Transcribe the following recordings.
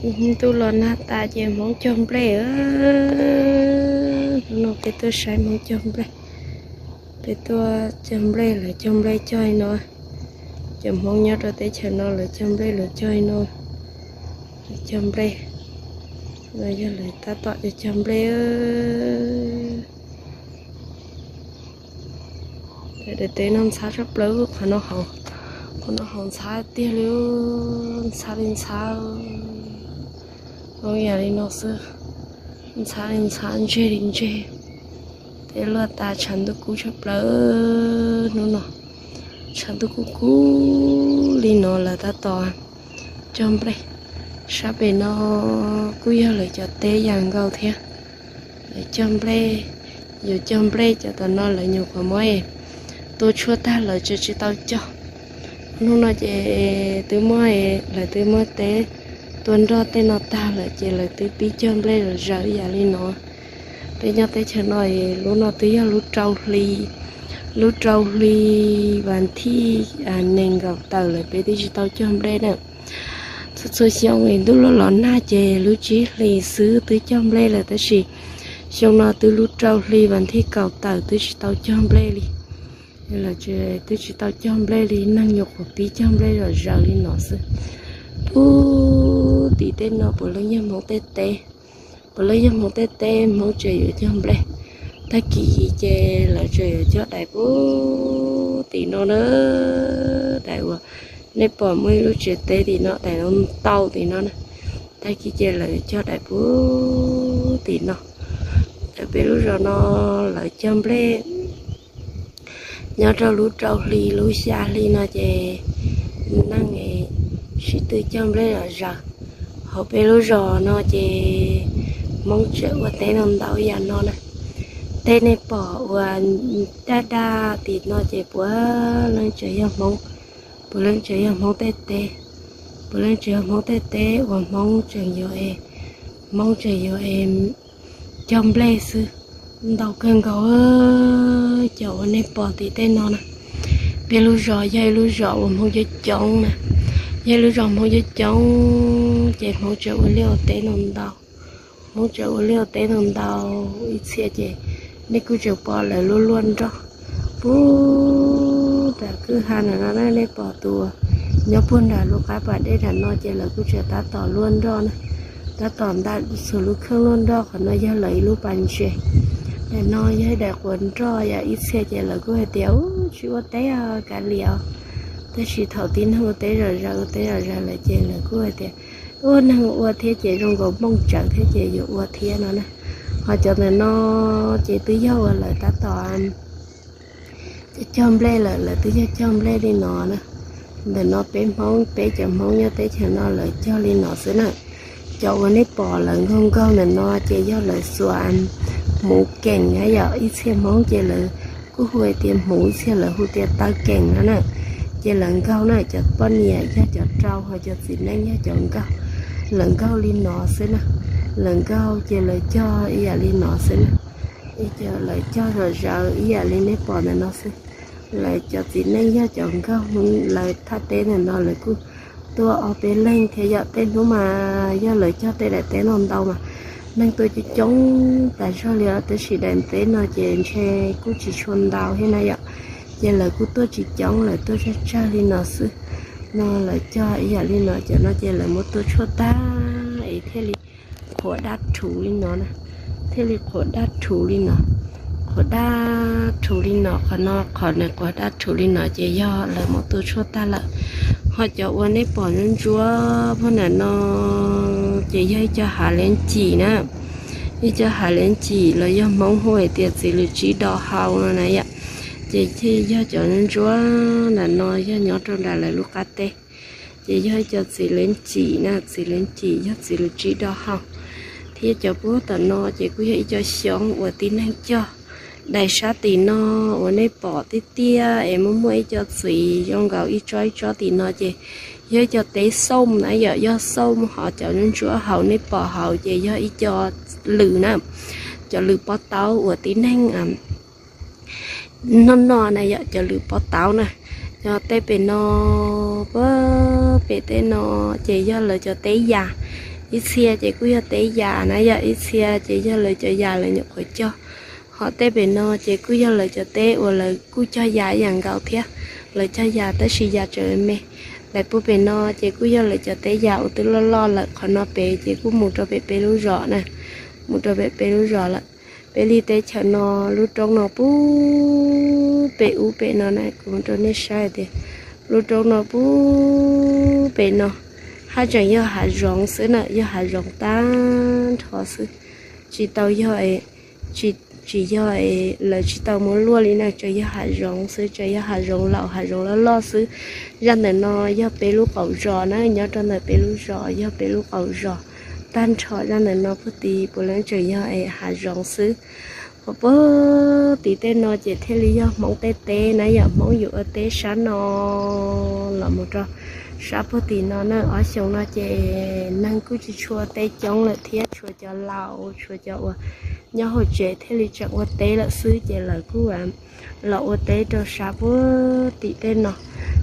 Ntuj los nag tas ces Hmoob cog nplej. Hnub no peb tuaj saib Hmoob cog nplej. Peb tuaj cog nplej, lawv cog nplej cog li no. Cov Hmoob nyob rau teb chaws no lawv cog nplej lawv cog li no. Lawv cog nplej, no yog lawv tab tom cog nplej. Daim teb no ntxhab tshaj plaws, qhov no hauv, qhov no hauv ntxhab tiag li, ntxhab li ntxhab. Hauv yam li no xwb, ntxhab li ntxhab, ntseg li ntseg. Teb luaj tas tshav ntuj kub tshaj plaws hnub no, tshav ntuj kub kub li no lawv tab tom cog nplej. Sab pem no kuj yog lawv cov teb yam nkaus thiab. Lawv cog nplej, yuav cog nplej cov tom no lawv nyuam qhuav muab tua tshuaj tag lawv tseem tsis tau cog. Hnub no ces twb muab, lawv twb muab teb tua nroj tej no tag lawm ces lawv twb pib cog nplej zom zaws ib yam li no. Peb nyob teb chaws no es lub no twb yog lub rau hli, lub rau hli vas thib nees nkaum tawm lawm peb twb tsis tau cog nplej na. Txhua txhua xyoo es ntuj los los nag ces lub tsib hlis xwb twb cog nplej lawm tab sis xyoo no twb lub rau hli vas thib kaum tawm twb tsis tau cog nplej li. Lawv twb tsis tau cog nplej li, neeg nyuam qhuav pib cog nplej zom zaws li no xwb. Puag tim tej no puav leej yog Hmoob tej teb, puav leej yog Hmoob tej teb, Hmoob tseem yuav cog nplej. Tag kis ces lawv tseem yuav cog daim puag tim no na, daim uas nej pom muaj ib lub tsev teb tim no, daim no ntau tim no na. Tag kis ces lawv cog daim puag tim no. Lawv peb lub zos no lawv cog nplej nyob rau lub rau hli lub xya hli no ces neeg sib tw cog nplej zom zaws. Hauv peb lub zos no ces Hmoob tseem ua teb ntau ntau yam no na. Tej nej pom uas daj daj tim no ces puav leej tseem yog Hmoob, puav leej tseem yog Hmoob tej teb, puav leej tseem yog Hmoob tej teb uas Hmoob tseem yuav, Hmoob tseem yuav cog nplej xwb. Ntau kawg nkaus cov uas nej pom tim tej no na. Peb lub zos yog ib lub zos uas Hmoob coob coob na, yog ib lub zos Hmoob coob coob ces Hmoob tseem ua liaj ua teb ntau ntau. Hmoob tseem ua liaj ua teb ntau ntau, ib txhia ces nej kuj tseem pom lawv luaj luaj nroj. Puag nram kwj ha nram no na, nej pom tus nyob puag nram lub qab pas dej nram no ces lawv kuj tseem tab tom luaj nroj na. Tab tom ntam txhua lub kheej luaj nroj. Qhov no yog lawv ib lub pas ntses. Daim no yog ib daim quav nroj, yog ib txhia ces lawv kuj hais tias, Ub, tsis ua teb os, kav liam os. Tab sis thaum tib neeg ua teb zom zaws, ua teb zom zaws lawm ces lawv kuj hais tias, Ub, neeg ua thiab ces zoo nkaus nplooj tsawv thiab ces yuav ua thiab no na. Ho cov ntawm no ces twb yog uas lawv tab tom cog nplej lawm, lawv twb yog cog nplej li no na. Ntawm no peb Hmoob, peb cov Hmoob nyob teb chaws no lawv cog li no xwb na. Cov uas nej pom lawv nkaug nkaug ntawm no ces yog lawv xuas hmuv keem na yom, ib txhia Hmoob ces lawv kuj hu hais tias hmuv, ib txhia lawv hu tias taw keem no na. Ces lawv nkaug na, cov poj niam yog cov rau, ho cov txiv neej yog cov nkaug. Lawv nkaug li no xwb na, lawv nkaug ces lawv cog ib yam li no xwb na. Lawv cog zom zaws ib yam li nej pom ntawm no xwb. Lawv cov txiv neej yog cov nkaug, lawv thaj teb ntawm no lawv kuj tuaj ob peb leeg thiab yom. Tej hnub mas yog lawv cog tej daim teb no ntau mas neeg tuaj coob coob tas zog li os, tab sis daim teb no ces ntshe kuj tsis tshua ntau thiab na yom. Ces lawv kuj tuaj tsis coob, lawv tuaj tsawg tsawg li no xwb. No lawv cog ib yam li no, cov no ces lawv muab tua tshuaj tag es thiaj li qhuav daj rhuv li no na, thiaj li qhuav daj rhuv li no, qhuav daj rhuv li no. Qhov no qhov nws qhuav daj rhuv li no ces yog lawv muab tua tshuaj tag lawm. Ho cov uas nej pom ntsuab ntsuab puag nram no ces yog ib co hav leej cim na, ib co hav leej cim los yog Hmoob hu hais tias txiv lws tsib do hau no na yom. Ces thiaj yog cov ntsuab ntsuab nram no yog nyob rau nram lawv lub qab teb. Ces yog ib co txiv leej cim na, txiv leej cim yog txiv lws tsib do hau. Thiab cov puag tom no ces kuj yog ib co xyoob uas tib neeg cog. Daim sab tim no uas nej pom tiaj tiaj es muaj muaj ib co txiv zoo nkaus ib tsob ib tsob tim no ces yog ib co teb xoom na yom, yog xoom. Ho cov ntsuab ntsuab hauv nej pom hauv ces yog ib co lws na, cov lws pob taub uas tib neeg noj noj na yom, cov lws pob taub na. Yog tej pem no, puag pem tej no ces yog lawv cov teb yas, Ib txhia ces kuj yog teb yas na yom, ib txhia ces yog lawv cov yas lawv nyuam qhuav cog. Ho tej pem no ces kuj yog lawv cov teb uas lawv kuj cog yas ib yam nkaus thiab, lawv cog yas tab sis yas tseem me. Daim puag pem no ces kuj yog lawv cov teb yas uas twb loj loj lawm, qhov no pem ces kuj mus rau pem peb lub zos na, mus rau pem peb lub zos lawm. Peb li teb chaws no, lub roob no puag pem ub pem no na, kuv mus rau nej saib tias lub roob no puag pem no haj tseem yog hav zoov xwb na, yog hav zoov tag nrho xwb, tsis tau yog, tsis, tsis yog, lawv tsis tau muab luaj li na, tseem yog hav zoov xwb, tseem yog hav zoov laus hav zoov loj loj xwb. Zaj ntawm no yog peb lub qaum zos na, nyob rau ntawm peb lub zos yog peb lub qaum zos tag nrho, zaj ntawm no puag tid puav leej tseem yog hav zoov xwb. Ho puag tim tej no ces thiaj li yog Hmoob tej teb na yom, Hmoob yus ua teb sab no los mus rau sab puag tim no na. Ob xyoos no ces neeg kuj tsis tshua teb coob lawm thiab, tshuav cov laus tshuav cov uas nyob hauv tsev thiaj li tseem ua teb lawm xwb, ces lawv kuj los ua teb rau sab puag tim tej no.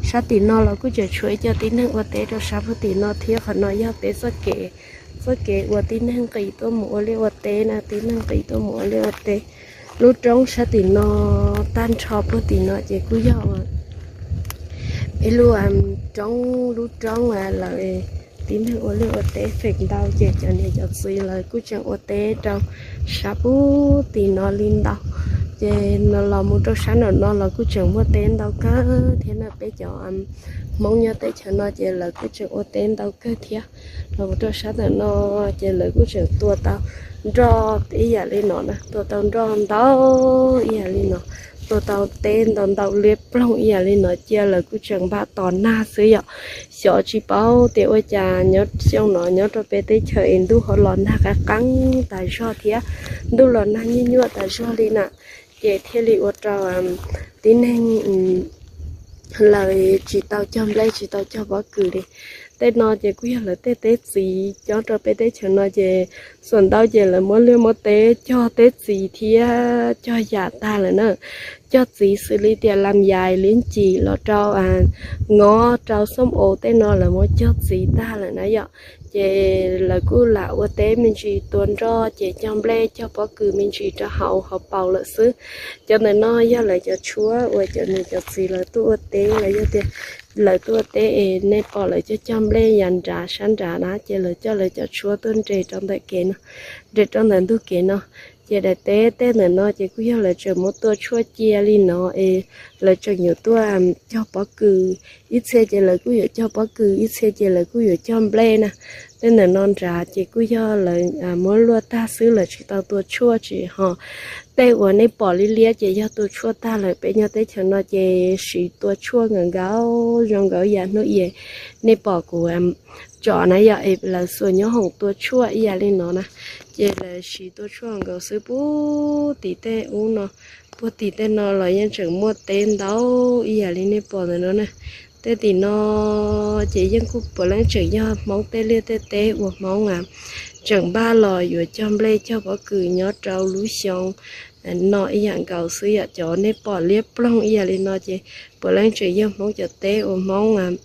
Sab tim no los kuj tseem tshuav ib co tib neeg ua teb rau sab puag tim no thiab. Qhov no yog peb txoj kev, txoj kev uas tib neeg nqis tuaj mus ua liaj ua teb na, tib neeg nqis tuaj mus ua liaj ua teb. Lub roob sab tim no tag nrho puag tim no ces kuj yog peb lub roob, lub roob lawv tib neeg ua liaj ua teb feem ntau, ces cov niam cov txiv lawv kuj tseem ua teb rau sab puag tim no li ntau. Ces los mus rau sab nram no los kuj tseem muaj teb ntau kawg thiab na. Peb cov Hmoob nyob teb chaws no ces lawv kuj tseem ua teb ntau kawg thiab. Los mus rau sab ntawm no ces lawv kuj tseem tua tau nroj ib yam li no na, tua tau nroj ntau ib yam li no, tua tau teb ntau ntau liab ploog ib yam li no, cia lawv kuj tseem npaj tos nag xwb yom. Xyov tsis paub tias ua cas nyob xyoo no nyob rau peb teb chaws es ntuj ho los nag qab qeeb tas zog thiab, ntuj los nag nyuaj nyuaj tas zog li na, ces thiaj li ua rau tib neeg lawv tsis tau cog nplej tsis tau cog pob kws li. Tej no ces kuj yog lawv tej teb txiv, nyob rau peb teb chaws no ces xuam ntau ces lawv muab liaj muab teb cog teb txiv thiab cog yam tag lawm na. Cog txiv xws li tias lam yais liab ncim los rau ngob rau xoob aus tej no lawv muab cog txiv tag lawm na yom. Ces lawv kuj lam ua teb me ntsis tua nroj ces cog nplej cog pob kws me ntsis rau hauv hauv paus lawm xwb. Cov ntawm no yog lawv cov tshuab uas cov niam cov txiv lawv tuaj ua teb los yog tias lawv tuaj ua teb es nej pom lawv cog cog nplej yav nrad sab nrad na ces lawv coj lawv cov tshuab tuaj nres rau ntawm kev no, nres rau ntawm ntug kev no. Ces daim teb tej ntawm no ces kuj yog lawv tseem muab tua tshuaj cia li no es lawv tseem yuav tuaj cog pob kws. Ib txhia ces lawv kuj yuav cog pob kws, ib txhia ces lawv kuj yuav cog nplej na. Tej ntawm no nrad ces kuj yog lawv muab luaj tag xwb, lawv tsis tau tua tshuaj tsis ho. Tej uas nej pom liab liab ces yog tua tshuaj tag lawm. Peb nyob teb chaws no ces siv tua tshuaj nkaus nkaus zoo nkaus yam hnub es nej pom kuv tsom na yom, es lawv xuas nyob hoom tua tshuaj ib yam li no na. Ces lawv siv tua tshuaj nkaus xwb puag tim tej ub no, puag tim tej no los yeej tseem muaj teb ntau ib yam li nej pom ntawm no na. Tej tim no ces yeej kuj puav leej tseem yog Hmoob tej liaj tej teb uas Hmoob tseem npaj los yuav cog nplej cog pob kws nyob rau lub xyoo no ib yam nkaus xwb yom. Cov nej pom liab ploog ib yam li no ces puav leej tseem yog Hmoob cov teb uas Hmoob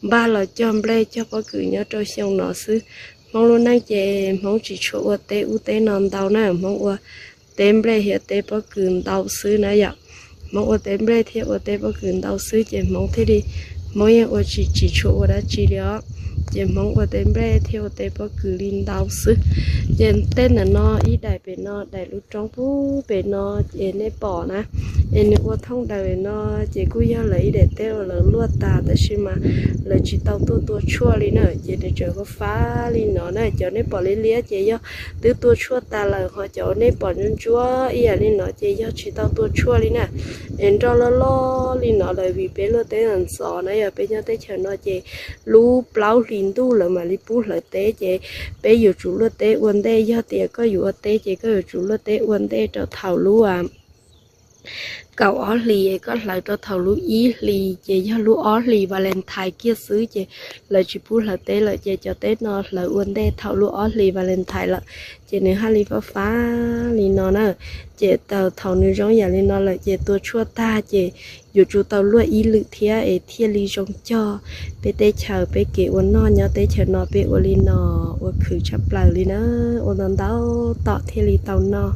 npaj los cog nplej cog pob kws nyob rau xyoo no xwb. Hmoob lub neej ces Hmoob tsis tshua ua teb ub teb no ntau na, Hmoob ua teb nplej thiab teb pob kws ntau xwb na yom. Hmoob ua teb nplej thiab ua teb pob kws ntau xwb ces Hmoob thiaj li, Hmoob yeej ua tsis, tsis tshua ua dab tsi li os. Ces Hmoob ua teb nplej thiab ua teb pob kws li ntau xwb. Ces tej ntawm no ib daim pem no, daim lub roob puag pem no es nej pom na, es nws ua thooj daim no ces kuj yog lawv ib daim teb uas lawv luaj tas tab sis mas lawv tsis tau tuaj tua tshuaj li na, ces nws tseem fab fab li no na. Cov nej pom liab liab ces yog twb tua tshuaj tas lawm, ho cov nej pom ntsuab ntsuab ib yam li no ces yog tsis tau tua tshuaj li na. Es nroj loj loj li no lawm vim peb luaj teb ntxov ntxov na yom. Peb nyob teb chaws no ces lub plaub hlis ntuj lawv mam li pub hlawv teb, ces peb yuav tsum luaj teb ua ntej. Yog tias koj yuav ua teb ces koj yuav tsum luaj teb ua ntej rau thaum lub kaum ob hlis es koj hlawv rau thaum lub ib hlis ces yog lub ob hlis Valentine kiag xwb ces lawv tsis pub hlawv teb lawm ces cov teb no hlawv ua ntej thaum lub ob hlis Valentine lawm. Ces nws haj li fab fab li no na. Ces thaum nws zoo yam li no lawm ces tua tshuaj tag ces yuav tsum tau luaj ib lwm thiab es thiaj li zoo cog. Peb teb chaws peb kev ua noj nyob teb chaws no peb ua li no, ua khwv tshaj plaws li na, ua ntau ntau tom thiaj li tau noj.